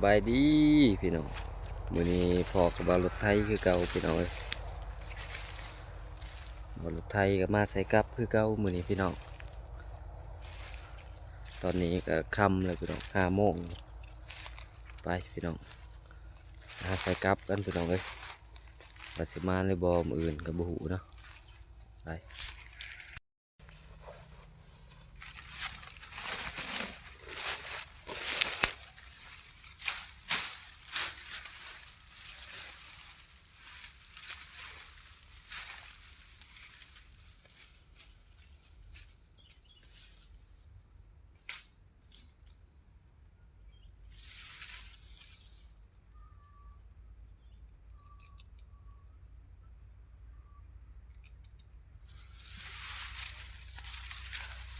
ສະບາຍດີພີ່ນ້ອງ, ມື້ນີ້ພໍ້ກັບບ່າວລົດໄຖຄືເກົ່າພີ່ນ້ອງເອີຍ. ບ່າວລົດໄຖກໍມາໃສ່ກັບຄືເກົ່າມື້ນີ້ພີ່ນ້ອງ. ຕອນນີ້ກໍຄ່ຳແລ້ວພີ່ນ້ອງ, ຫ້າໂມງ. ໄປພີ່ນ້ອງ, ຫາໃສ່ກັບກັນພີ່ນ້ອງເອີຍ. ວ່າຊິມາຫຼືບໍ່ມື້ອື່ນກໍບໍ່ຮູ້ເນາະ. ໄປ.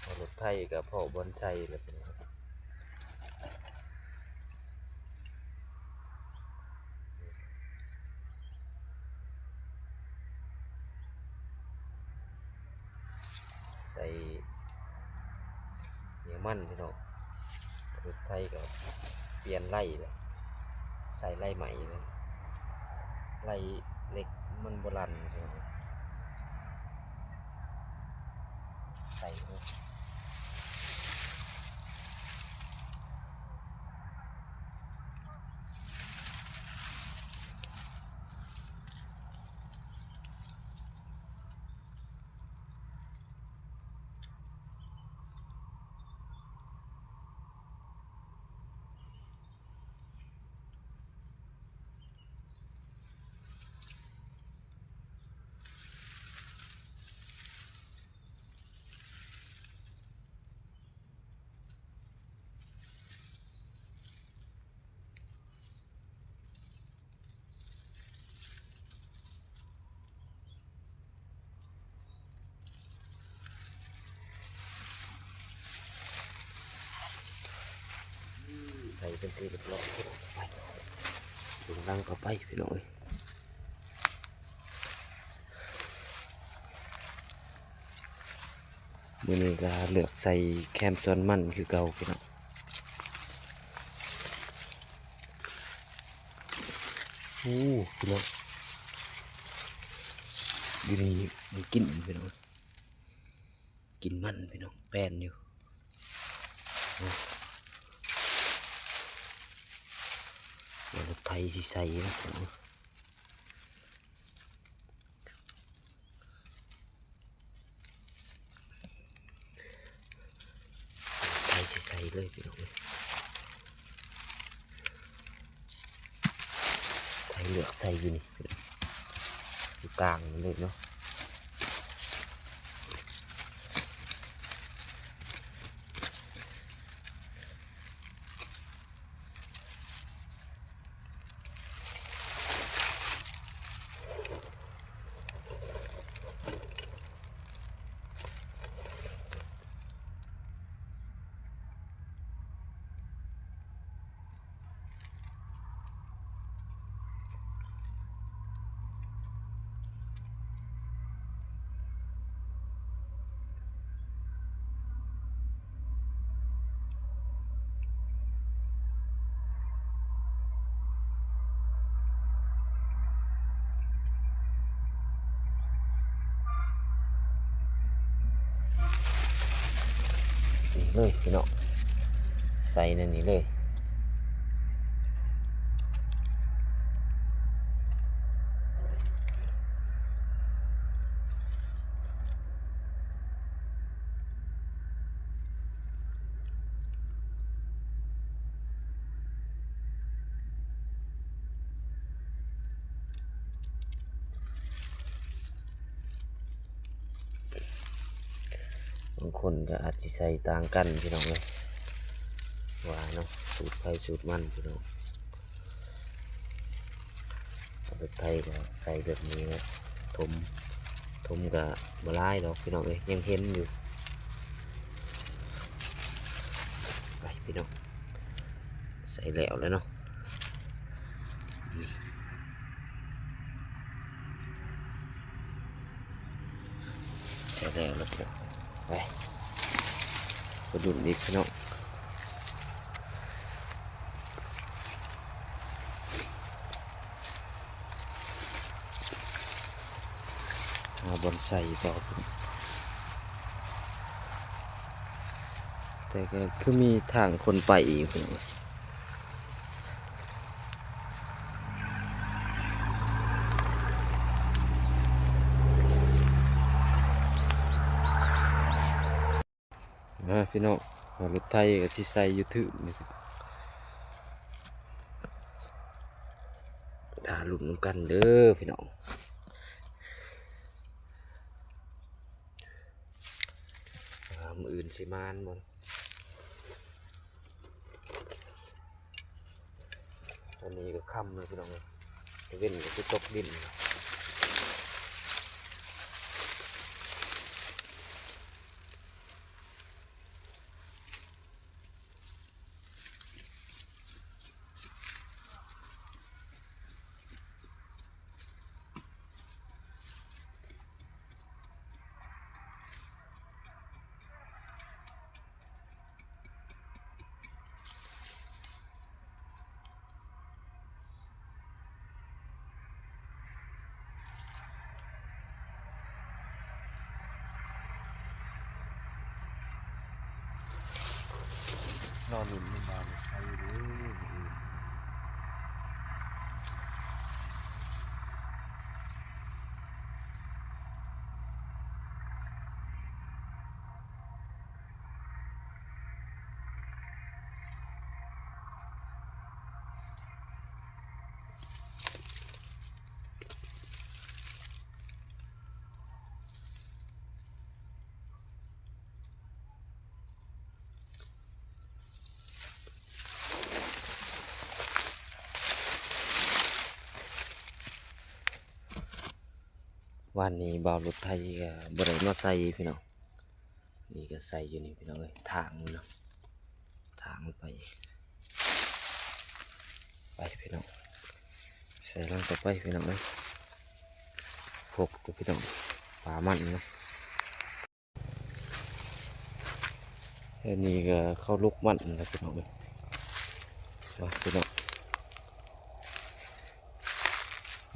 ເອົາລົດໄຖກໍພໍ້ບ່ອນໃສ່ແລ້ວເປັນ ໃສ່ໜຽວມັນພີ່ນ້ອງ. ລົດໄຖກໍປ່ຽນໄລ່ແລ້ວ, ໃສ່ໄລ່ໃໝ່ເລີຍ, ໄລ່ເຫຼັກມັນບໍ່ລັ່ນພີ່ນ້ອງ. ໃສ່ເລີຍ. ໃສ່ເປັນທີ່ຮຽບຮ້ອຍ. ໄປ ເບິ່ງຫຼັງຕໍ່ໄປພີ່ນ້ອງເອີຍ. ມື້ນີ້ກໍເລືອກໃສ່ແຄມສວນມັນຄືເກົ່າພີ່ນ້ອງ. ໂອ້ ພີ່ນ້ອງ, ຢູ່ນີ້ມັນກິນພີ່ນ້ອງ, ກິນມັນພີ່ນ້ອງ, ແປ້ນຢູ່. ໂອ້ ລົດໄຖຊິໃສ່ນະພີ່ນ້ອງ. ໃສ່ ໃສ່ເລີຍພີ່ນ້ອງເອີຍ, ໃສ່ເລືອກໃສ່ຢູ່ນີ້ ຢູ່ກາງນີ້ເລີຍເນາະ. ນີ້ເລີຍພີ່ນ້ອງ, ໃສ່ໃນນີ້ເລີຍ. ບາງຄົນກໍອາດຊິໃສ່ຕ່າງກັນພີ່ນ້ອງເອີຍ ວ່າເນາະ, ສູດໃຜສູດມັນພີ່ນ້ອງ. ເອົາແບບໄທກໍໃສ່ແບບນີ້ແຫຼະ, ຖົມ ຖົມກໍບໍ່ຫຼາຍດອກພີ່ນ້ອງເອີຍ, ຍັງເຫັນຢູ່. ໄປພີ່ນ້ອງ, ໃສ່ແລ້ວແຫຼະເນາະ. ໃສ່ແລ້ວແຫຼະພີ່ນ້ອງ, ໄປ ໄປລຸ້ນອີກພີ່ນ້ອງ. ບ່ອນໃສ່ຕໍ່ ແຕ່ກໍຄືມີທາງຄົນໄປອີກ. ມາພີ່ນ້ອງ ເອົາລົດໄຖກໍຊິໃສ່ຢູ່ຖືກນີ້ ຖ້າລຸ້ນນຳກັນເດີພີ່ນ້ອງ ອ່າ ມື້ອື່ນຊິໝານບໍ່. ຕອນນີ້ກໍຄ່ຳແລ້ວພີ່ນ້ອງເອີຍ ຕາເວັນກໍຊິຕົກດິນ. ລໍລຸ້ນນຳບ່າວໄທເດີມື້ອື່ນ. ວານນີ້ບ່າວລົດໄຖກໍບໍ່ໄດ້ມາໃສ່ພີ່ນ້ອງ ນີ້ກໍໃສ່ຢູ່ນີ້ພີ່ນ້ອງເອີຍ ທາງມັນເນາະ ທາງໄປ ໄປພີ່ນ້ອງ ໃສ່ຫຼັງຕໍ່ໄປພີ່ນ້ອງເອີຍ ພົກຢູ່ພີ່ນ້ອງ ປາມັນເນາະ. ອັນນີ້ກໍເຂົ້າລູກມັນແຫຼະພີ່ນ້ອງເອີຍ ວ່າພີ່ນ້ອງ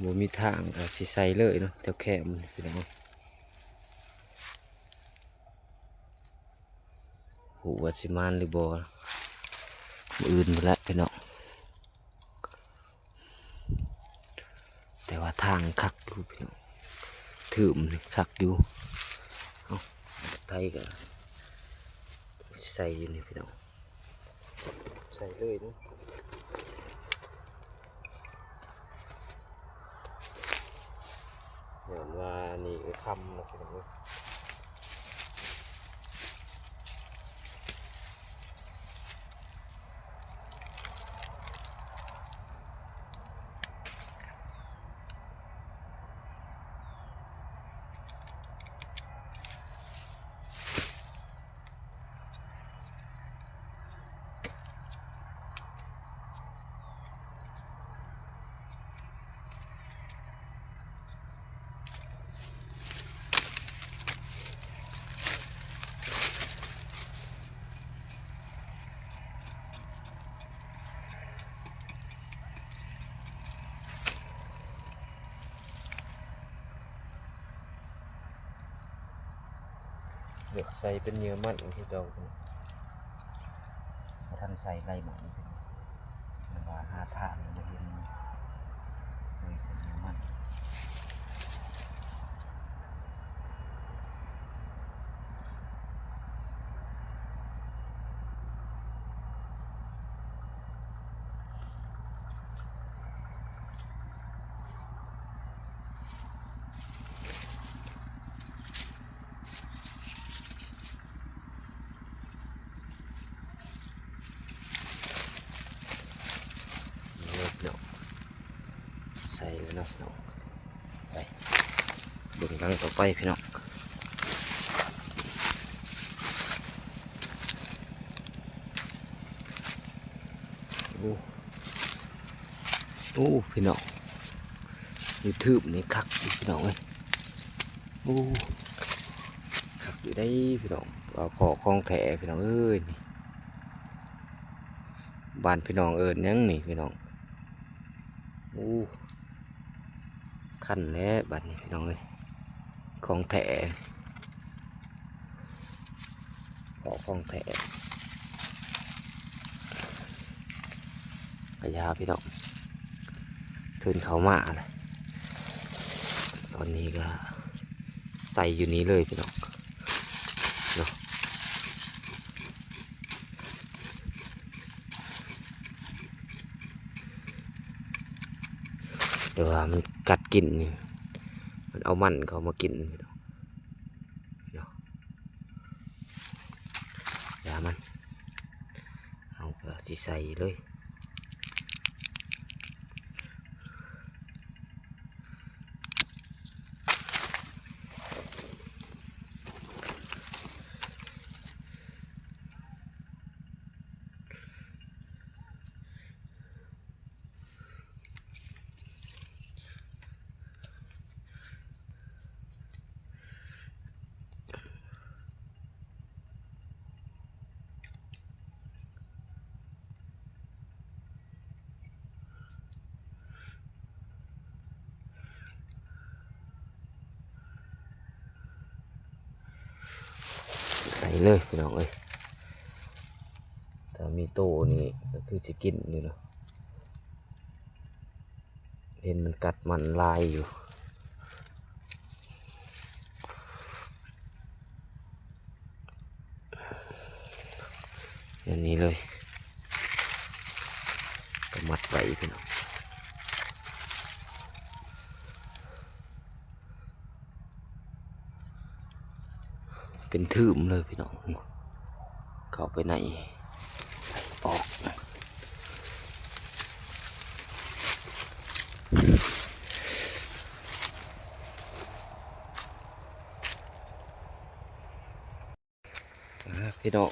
ບໍ່ມີທາງກໍຊິໃສ່ເລີຍເນາະ ແຖວແຄມນີ້ພີ່ນ້ອງເອີຍ ບໍ່ຮູ້ວ່າຊິໝານຫຼືບໍ່ ມື້ອື່ນພຸ້ນແຫຼະພີ່ນ້ອງ. ແຕ່ວ່າທາງຄັກຢູ່ພີ່ນ້ອງ ຖືມນີ້ຄັກຢູ່ ເອົ້າ ໄຖກໍໃສ່ຢູ່ນີ້ພີ່ນ້ອງ ໃສ່ເລີຍເນາະ ຍ້ອນວ່ານີ້ກໍຄ່ຳແລ້ວພີ່ນ້ອງເອີຍ. ເລືອກໃສ່ເປັນເຫຍື່ອມັນຄືເກົ່າ ບໍ່ທັນໃສ່ໄລ່ມັນ ແຕ່ວ່າຫາທາງບໍ່ເຫັນ ເລີຍໃສ່ເຫຍື່ອມັນ. ນີ້ເນາະ ໃສ່ແລ້ວເນາະພີ່ນ້ອງ ໄປເບິ່ງຫຼັງຕໍ່ໄປພີ່ນ້ອງ. ໂອ້ ໂອ້ ພີ່ນ້ອງ ຢູ່ຖືບນີ້ຄັກຢູ່ພີ່ນ້ອງເອີຍ ໂອ້ ຄັກຢູ່ໄດ໋ພີ່ນ້ອງ ວ່າພໍຂອງແທ້ພີ່ນ້ອງເອີຍ ນີ້ ບ້ານພີ່ນ້ອງເອີ້ນຫຍັງນີ້ພີ່ນ້ອງ ໂອ້ ຄັນແລ້ວບາດນີ້ພີ່ນ້ອງເອີຍ ໂຄ ຂອງແທ້ ເພາະຂອງແທ້ ກະຢາພີ່ນ້ອງ ເທີນເຂົ້າມາແລ້ວ ຕອນນີ້ກະໃສ່ຢູ່ນີ້ເລີຍພີ່ນ້ອງເນາະ. ແຕ່ວ່າມັນກັດກິນນີ້ ມັນເອົາມັນເຂົ້າມາກິນເນາະ ຢ່າມັນ ເຮົາກະຊິໃສ່ເລີຍ. ໃສ່ເລີຍພີ່ນ້ອງເອີຍ ຖ້າມີໂຕນີ້ກະຄືຊິກິນຢູ່ເນາະ. ເຫັນມັນກັດມັນຫຼາຍຢູ່ ແນວນີ້ເລີຍ ກະມັດໄວ້ພີ່ນ້ອງ ເປັນຖືມເລີຍພີ່ນ້ອງ ເຂົ້າໄປໃນ ອອກ ອ່າ ພີ່ນ້ອງ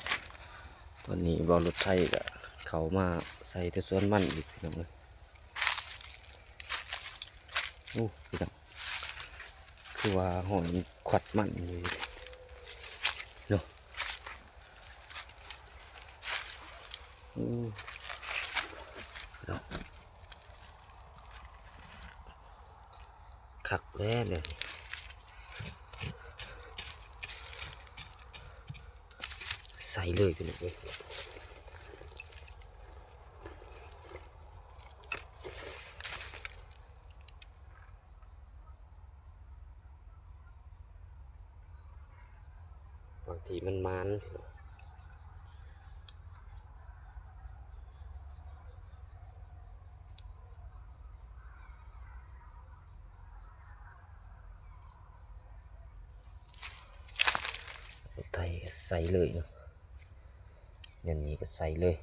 ຕອນນີ້ບ່າວລົດໄຖກະເຂົ້າມາໃສ່ແຕ່ສວນມັນອີກພີ່ນ້ອງເອີຍ. ໂອ້ ພີ່ນ້ອງ ຄືວ່າຮອຍມັນຂວັດມັນຢູ່ເນາະ. ໂອ້ ເນາະ ຄັກແລ້ວ ແລ້ວນີ້ ໃສ່ເລີຍພີ່ນ້ອງເອີຍ. ບາງທີມັນໝານ ໄຖໃສ່ເລີຍເນາະ ແນວນີ້ກະໃສ່ເລີຍ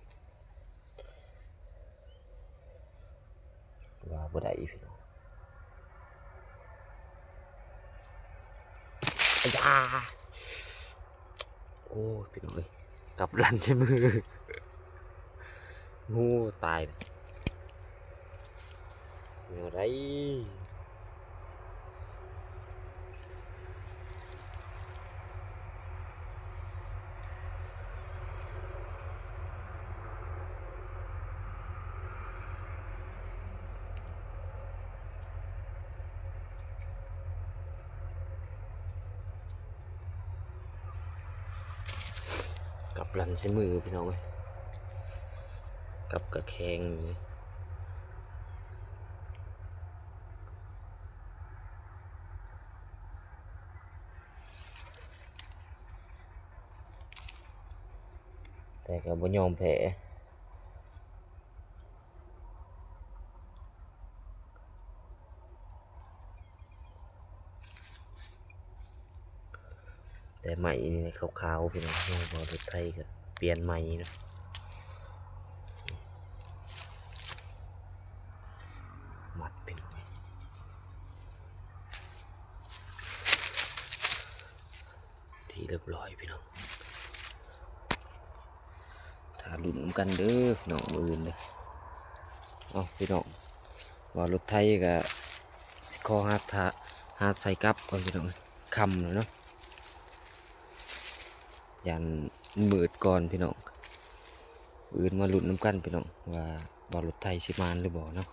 ວ່າບໍ່ໄດ້ພີ່ນ້ອງ ອາຢາ ໂອ້ຍ ພີ່ນ້ອງເອີຍ ກັບຫຼັນໃສ່ມື ໂອ້ ຕາຍ ແນວໃດ ກັບຫຼັນໃສ່ມືພີ່ນ້ອງເອີຍ ກັບກະແຂງຢູ່ ແຕ່ກະບໍ່ຍອມແພ້. ແຕ່ໄມ້ນີ້ຂາວໆ ພີ່ນ້ອງ ເຮົາເວົ້າລົດໄຖກະປ່ຽນໃໝ່ເນາະ ມັດເປັນ ທີ່ຮຽບຮ້ອຍພີ່ນ້ອງ ຖ້າລຸ້ນນຳກັນເດີພີ່ນ້ອງ ມື້ອື່ນເດີ. ເອົາພີ່ນ້ອງ ວ່າລົດໄຖກະຊິຂໍຫາ ຫາໃສ່ກັບກ່ອນພີ່ນ້ອງ ຄ່ຳແລ້ວເນາະ ຢ້ານມືດກ່ອນພີ່ນ້ອງ ມື້ອື່ນມາລຸ້ນນຳກັນພີ່ນ້ອງ ວ່າ ວ່າລົດໄຖຊິໝານຫຼືບໍ່ເນາະ.